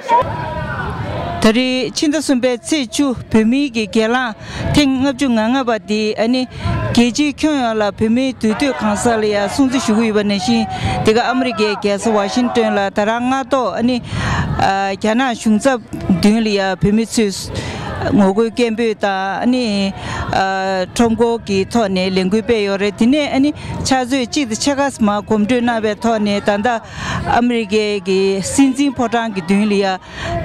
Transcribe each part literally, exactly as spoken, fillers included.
ད་རེས་ཕྱི་ཟླ་གསུམ་པའི་ཚེས་བཅུ། བོད་མིའི་གི་སྒེར་ལངས་ཐེངས་ལྔ་བཅུ་ང་ལྔ་པ་འདི་ཨ་ནི་རྒྱལ་སྤྱིའི་ཁྱོན་ཡོངས་ལ་བོད་མིའི་འདུས་སྡོད་གང་ས་ལ་ཡང་སྲུང་བརྩི་ཞུ་གི་ཡོད་པ་ནང་བཞིན། འདི་ག་ཨ་མི་རི་ཀའི་རྒྱལ་ས་ཝ་ཤིང་ཏོན་ལ་ད་རང་སྔ་ཐོག་ཨ་ནི་ཨ་རྒྱ་ནག་གཞུང་ཚབ་མདུན་ལ་ཡང་བོད་མི་ཚོས་ངོ་རྒོལ་སྐད་འབོད་དང་ཨ་ནི་ཨ་ཁྲོམ་སྐོར་གྱི་ཐོག་ནས་ལས་འགུལ་སྤེལ་ཡོད་རེད། དེ་ནས་ཨ་ནི་ཕྱག་ཚོད་གཅིག་དང་ཕྱེད་ཀ་ཙམ་གོམ་བགྲོད་གནང་བའི་ཐོག་ནས། ད་ལྟ་ཨ་མི་རི་ཀའི་གི་སྲིད་འཛིན་ཕོ་བྲང་གི་མདུན་ལ་ཡ་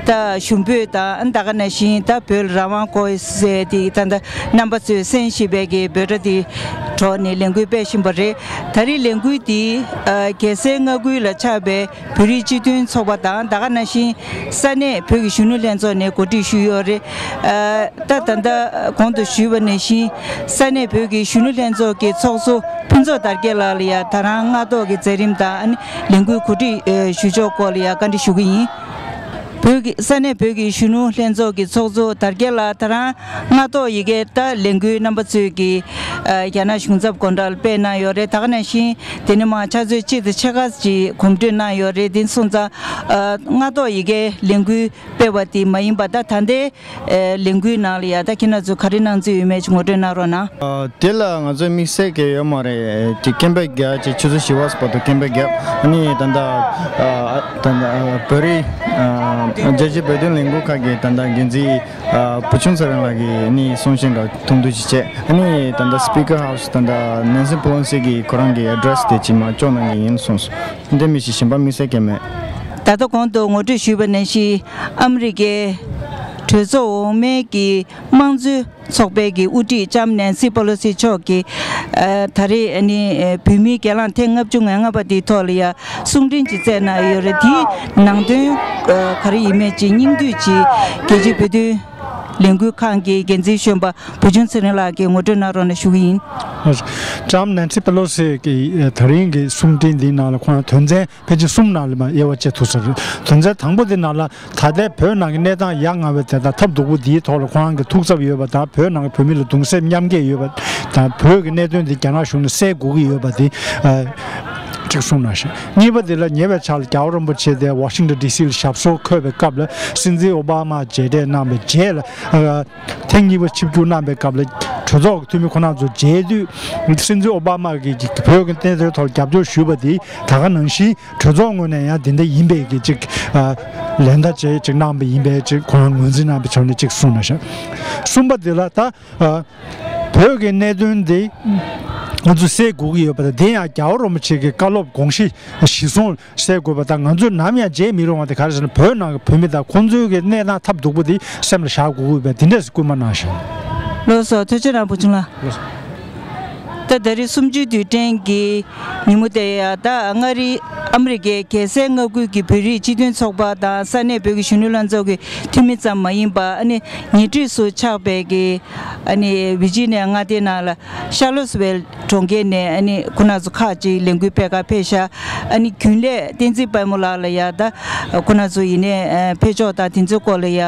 ད་ཞུ་འབོད་དང་། ད་ག་ནང་བཞིན་ད་བོད་ལ་རང་དབང་དགོས་ཟེར་དེ་ད་ལྟ་རྣམ་པ་ཚོས་གསན་བཞིན་པའི་གི་འབོད་སྒྲ་དེ་སྒྲོག་ནས་ལས་འགུལ་སྤེལ་བཞིན་པ་རེད། ད་རེས་ལས་འགུལ་འདི་ཨ་རྒྱལ་སའི་མངའ་ཁུལ་ལ་ཆགས་པའི་བོད་རིགས་སྤྱི་མཐུན་ཚོགས་པ་དང་། ད་ག་ནང་བཞིན་ས་གནས་བོད་ཀྱི་གཞོན་ནུ་ལྷན་ཚོགས་ནས་གོ་སྒྲིག་ཞུས་ཡོད་རེད། ཨ་ད་ད་ལྟ་གོང་དུ་ཞུས་པ་ནང་བཞིན། ས་གནས་བོད་ཀྱི་གཞོན་ནུ་ལྷན་ཚོགས་ཀྱི་ཚོགས་གཙོ་ཕུན་ཚོགས་དར་རྒྱས་ལགས་ལ་ཡ་ད་རང་སྔ་ཐོག་གི་མཛད་རིམ་དང་ཨ་ནི་ལས་འགུལ་གོ་སྒྲིག་ཨ་ཞུ་ཕྱོགས་སྐོར་ལ་ཡ་བཀའ་འདྲི་ཞུ་གི་ཡིན། བོད་ཀྱི་ས་གནས་བོད་ཀྱི་གཞོན་ནུ་ལྷན་ཚོགས་ཀྱི་ཚོགས་གཙོ་དར་རྒྱས་ལགས་ད་རང་སྔ་ཐོག་ཡི་གེ་ད་ལས་འགུལ་རྣམ་པ་ཚོས་ཀྱི་ཨ་རྒྱ་ནག་གཞུང་ཚབ་སྒོ་འགྲམ་ལ་སྤེལ་གནང་ཡོད་རེད། ད་ག་ནང་བཞིན་དེ་ནས་མར་ཕྱག་ཚོད་གཅིག་དང་ཕྱེད་ཀ་ཅིག་གོམ་བགྲོད་གནང་ཡོད་རེད། དེ་སོང་ཙང་ཨ་སྔ་ཐོག་ཡི་གེ་ལས་འགུལ་སྤེལ་བ་དེ་མ་ཡིན་པ། ད་ད་ལྟའི་ཨེ་ལས་འགུལ་ནང་ལ་ཡ་ད་ཁྱེད་རང་ཚོས་ག་རེ་གནང་འཚོལ་ཡོད་མེད་ཅིག་ངོ་སྤྲོད་གནང་རོགས་གནང་། ཨ་དེ་ལ་ང་ཚོའི་དམིགས་བསལ་གྱི་ཡོད་མ་རེད། དེ་ཀེམ་པ་བརྒྱབ་ཅིག་ཆུ་ཚོད་བཞི་པ་བར་དུ་ཀེམ་པ་བརྒྱབ། ཨ་ནི་ད་ལྟ་ཨ་ད་ལྟ་བོད་རིགས་ཨ་རྒྱལ་སྤྱིའི་བོད་དོན་ལས་འགུལ་ཁག་གི་ད་ལྟ་འགན་འཛིན་ཨ་བུ་ཆུང་ཚེ་རིང་ལགས་ཀྱིས་ཨ་ནི་གསུང་བཤད་འདྲ་ཐུང་ཐུང་ཅིག་བྱས། ཨ་ནི་ད་ལྟ་སི་པི་ཀར་ཧའུ་སི་ད་ལྟ་ནན་སི་པེ་ལོ་སི་གི་ཁོ་རང་གི་ཨེ་ཌི་རེ་སི་དེ་ཅིག་མར་སྐྱོང་གནང་གི་ཡིན་གསུངས་སོང་། འདི་མི་ཞིག་གཞན་པ་དམིགས་བསལ་གང་ཡང་མེད། ད་ལྟ་གོང་དུ་ངོ་སྤྲོད་ཞུས་པ་ནང་བཞིན། ཨ་མི་རི་ཀའི་གྲོས་ཚོགས་འོག་མའི་གི་དམངས་གཙོའི་ཚོགས་པའི་གི་དབུ་ཁྲིད་ལྕམ་ནན་སི་པེ་ལོ་སི་མཆོག་གིས་ཨ་ད་རེས་ཨ་ནི་ཨ་བོད་མིའི་སྒེར་ལངས་ཐེངས་ལྔ་བཅུ་ང་ལྔ་པ་དེའི་ཐོག་ལ་ཡ་གསུང་འཕྲིན་ཅིག་བསྩལ་གནང་ཡོད་རེད། དེའི་ནང་དོན་ཨ་ག་རེ་ཡིན་མིན་ཅིག་སྙིང་བསྡུས་ཅིག་རྒྱལ་སྤྱིའི་བོད་དོན་ལས་འགུལ་ཁང་གི་འགན་འཛིན་གཞོན་པ་བུ་ཆུང་ཚེ་རིང་ལགས་ཀྱིས་ངོ་སྤྲོད་གནང་རོགས་གནང་ཞུ་གི་ཡིན། ལྕམ་ནན་སི་པེ་ལོ་སི་གིས་ད་རིང་གི་གསུང་འཕྲིན་འདིའི་ནང་ལ་ཁོང་དོན་ཚན་ཕལ་ཆེར་གསུམ་ནང་ལ་མར་དབྱེ་བ་ཕྱེ་ཐུབ་ས་རེད། དོན་ཚན་དང་པོ་དེ་ནང་ལ་ད་ལྟའི་བོད་ནང་གི་གནས་སྟངས་ཡ་ང་བའི་དེ་དང་སྟབས་སྡུག་པོ་འདིའི་ཐོག་ལ་ཁོང་རང་གི་ཐུགས་འཚབ་ཡོད་པ་དང་། བོད་ནང་གི་བོད་མི་ལ་གདུང་སེམས་མཉམ་སྐྱེད་ཡོད་པ་དང་། བོད་ཀྱི་གནད་དོན་འདི་རྒྱ་ནག་གཞུང་ནས་སེལ་དགོས་ཀྱི་ཡོད་པ་འདི་ཨ་གཅིག་གསུངས་གནང་ཞིང་། གཉིས་པ་དེ་ལ་ཉེ་བའི་ཆར་ལ་རྒྱལ་བ་རིན་པོ་ཆེ་དེ་ཝ་ཤིང་ཊོན་ཌི་སི་ལ་ཞབས་སོར་འཁོད་པའི་སྐབས་ལ་སྲིད་འཛིན་ཨོ་བྷ་མ་མཇལ་འཕྲད་གནང་བའི་རྗེས་ལ་ཨ་ཐེངས་གཉིས་པ་ཆིབས་བསྒྱུར་གནང་པའི་སྐབས་ལ་གྲོས་ཚོགས་ཀྱི་འཐུས་མི་ཁོ་རང་ཚོ་མཇལ་དུས། སྲིད་འཛིན་ཨོ་བྷ་མ་གིས་བོད་ཀྱི་གནད་དོན་ཐོག་རྒྱབ་སྐྱོར་ཞུས་པ་དེ་ད་ག་ནང་བཞིན་གྲོས་ཚོགས་ངོས་ནས་ཡང་དེ་འདྲ་ཡིན་པའི་གི་ཅིག་ཨ་ལན་བརྡ་བཅས་ཅིག་གནང་པ་ཡིན་པའི་ཅིག་ཁོ་རང་ངོས་འཛིན་གནང་པའི་ཕྱོགས་ནས་ཅིག་གསུངས་གནང་ཤག་གསུམ་པ་དེ་ལ་ད་ཨ་བོད་ཀྱི་གནད་དོན་དེ་ང་ཚོས་སེལ་དགོས་ཀྱི་ཡོད་པ་དང་། དེ་ཡང་རྒྱལ་བ་རིན་པོ་ཆེ་གི་བཀའ་སློབ་དགོངས་གཞི་གཞི་བཟུང་སེལ་དགོས་པ་དང་། ང་ཚོས་ནམ་ཡང་བརྗེད་མི་རུང་བ་དེ་ག་རེ་ཟེར་ན། བོད་ནང་གི་བོད་མི་དང་ཁོང་ཚོའི་གི་གནས་སྟངས་སྟབས་སྡུག་པོ་དེ་སེམས་ལ་བཞག་དགོས་ཀྱི་ཡོད་པས། དེ་འདྲས་སེ་སྐུལ་མ་གནང་ཞིང་། ལགས་སོ། ཐུགས་རྗེ་གནང་བུ་ཆུང་ལགས། ལགས་སོ། ད་ད་རེས་གསུམ་བཅུའི་དུས་དྲན་གྱི་ཉིན་མོ་དེ་ཡ། ད་མངའ་རིས་ཨ་མི་རི་ཀའི་རྒྱལ་སའི་མངའ་ཁུལ་གྱི་བོད་རིགས་སྤྱི་མཐུན་ཚོགས་པ་དང་ས་གནས་བོད་ཀྱི་གཞོན་ནུ་ལྷན་ཚོགས་ཀྱི་འཐུས་མི་ཙམ་མ་ཡིན་པ། ཨ་ནི་ཉེ་འཁྲིས་སུ་ཆགས་པའི་གི་ཨ་ནི་ཝི་ཇི་ནི་ཡ་མངའ་སྡེའི་ནང་ལ་ཤར་ལོ་སི་ཝེལ་གྲོང་ཁྱེར་ནས་ཨ་ནི་ཁོང་རྣམ་ཚོ་ཁག་ཅིག་ལས་འགུལ་སྤེལ་གར་ཕེབས་ཤག་ཨ་ནི་རྒྱུན་ལས་བསྟན་འཛིན་དཔལ་མོ་ལགས་ལ་ཡ། ད་ཁོང་རྣམ་ཚོ་ཡིན་ནའི་ཕེབས་ཕྱོགས་དང་དེ་ཚོའི་སྐོར་ལ་ཡ་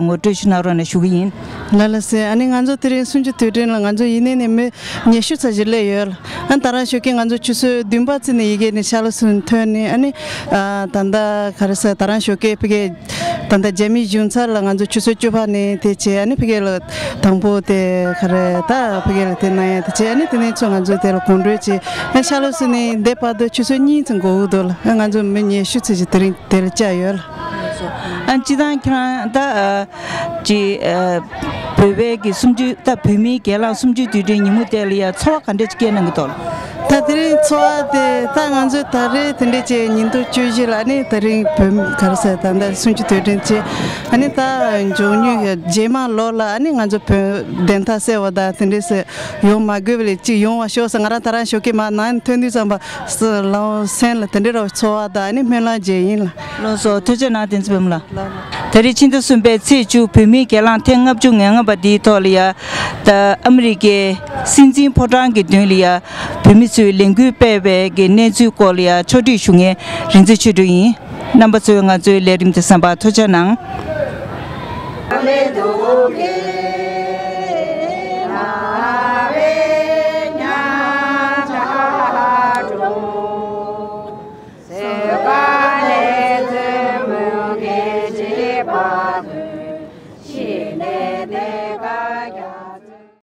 ངོ་སྤྲོད་ཞུ་གནང་རོགས་གནང་ཞུ་གི་ཡིན། ལགས་ལགས་སེ། ཨ་ནི་ང་ཚོ་དེ་རིང་གསུམ་བཅུ་དུས་དྲན་ལ་ང་ཚོ་ཡིན་ནའི་ནས་མི་ཉི་ཤུ་ཙམ་ཞིག་སླེབས་ཡོད་ལ། ཨ་ད་རང་ཞོགས་ཀས་ང་ཚོ་ཆུ་ཚོད་བདུན་པ་ཙམ་ནས་ཡི་གེ་ནས་ཤར་ལོ་སུན་ཐོན་ནས། ཨ་ནི་ཨ་ད་ལྟ་ག་རེ་ཟེར། ད་རང་ཞོགས་ཀས་ཕ་གི་ད་ལྟ་རྒྱ་མིའི་གཞུང་ཚབ་ལ་ང་ཚོ་ཆུ་ཚོད་བཅུ་པ་ནས་དེ་བྱས། ཨ་ནི་ཕ་གི་ལ་དང་པོ་དེ་ག་རེ་ད་ཕ་གི་ལ་དེ་གནང་ཡ་དེ་བྱས། ཨ་ནི་དེ་ནས་ཚུར་ང་ཚོ་དེ་ལ་གོམ་བགྲོད་བྱས། ཨ་ཤར་ལོ་སུན་ནས་འདི་བར་དུ་ཆུ་ཚོད་གཉིས་ཙམ་འགོར་གྱི་འདུག་ལ། ཨ་ང་ཚོ་མི་ཉི་ཤུ་ཙམ་ཞིག་དེ་རིང་དེ་ལ་བཅར་ཡོད་ལ། ཨ་སྤྱིར་བཏང་ཁྱེད་རང་ད་ཨ་ཅིག་ཨ་བོད་པའི་གི་གསུམ་བཅུ། ད་བོད་མིའི་སྒེར་ལངས་གསུམ་བཅུའི་དུས་དྲན་ཉིན་མོ་དེ་ལ་ཡ་ཚོར་བ་ག་འདྲ་ཅིག་སྐྱེས་གནང་གི་འདུག་ལ། ད་དེ་རིང་ཚོར་བ་དེ། ད་ང་ཚོས་ད་རེས་དེ་འདྲ་བྱས་ཉིན་ཐོ་བཅུ་བཞི་ལ་ཨ་ནི་དེ་རིང་བོད་མི་ག་རེ་ཟེར། ད་ལྟ་གསུམ་བཅུ་དུས་དྲན་བྱས། ཨ་ནི་ད་མགྱོགས་མྱུར་རྗེས་མ་ལོ་ལ་ཨ་ནི་ང་ཚོ་བོད་བདེན་མཐའ་གསལ་བ་དང་དེ་འདྲ་ཟེར་ཡོང་མ་དགོས་པ་ལས་ཅིག་ཡོང་བ་ཤོག་ཟེར། ང་རང་ད་རང་ཞོགས་ཀས་མར་ནང་ཐོན་དུས་ཙམ་པ་ལའོ་སེམས་ལ་དེ་འདྲ་རོ་ཚོར་བ་དང་ཨ་ནི་སྨོན་ལམ་རྒྱག་ཡིན་ལ། ལགས་སོ། ཐུགས་རྗེ་གནང་། བསྟན་འཛིན་བུ་མོ་ལགས། ད་རེས་ཕྱི་ཟླ་གསུམ་པའི་ཚེས་བཅུ། བོད་མིའི་སྒེར་ལངས་ཐེངས་ལྔ་བཅུ་ང་ལྔ་པ་འདིའི་ཐོག་ལ་ཡ། ད་ཨ་མི་རི་ཀའི་སྲིད་འཛིན་ཕོ་བྲང་གི་མདུན་ལ་ཡ་བོད་མི་ཚོས་ལས་འགུལ་སྤེལ་བའི་གི་གནས་ཚུལ་སྐོར་ལ་ཡ་ཕྱོགས་སྒྲིག་ཞུ་མཁན་རིག་འཛིན་ཆོས་སྒྲོན་ཡིན། རྣམ་པ་ཚོས་ང་ཚོའི་ལས་རིམ་དེ་གསན་པར་ཐུགས་རྗེ་གནང་།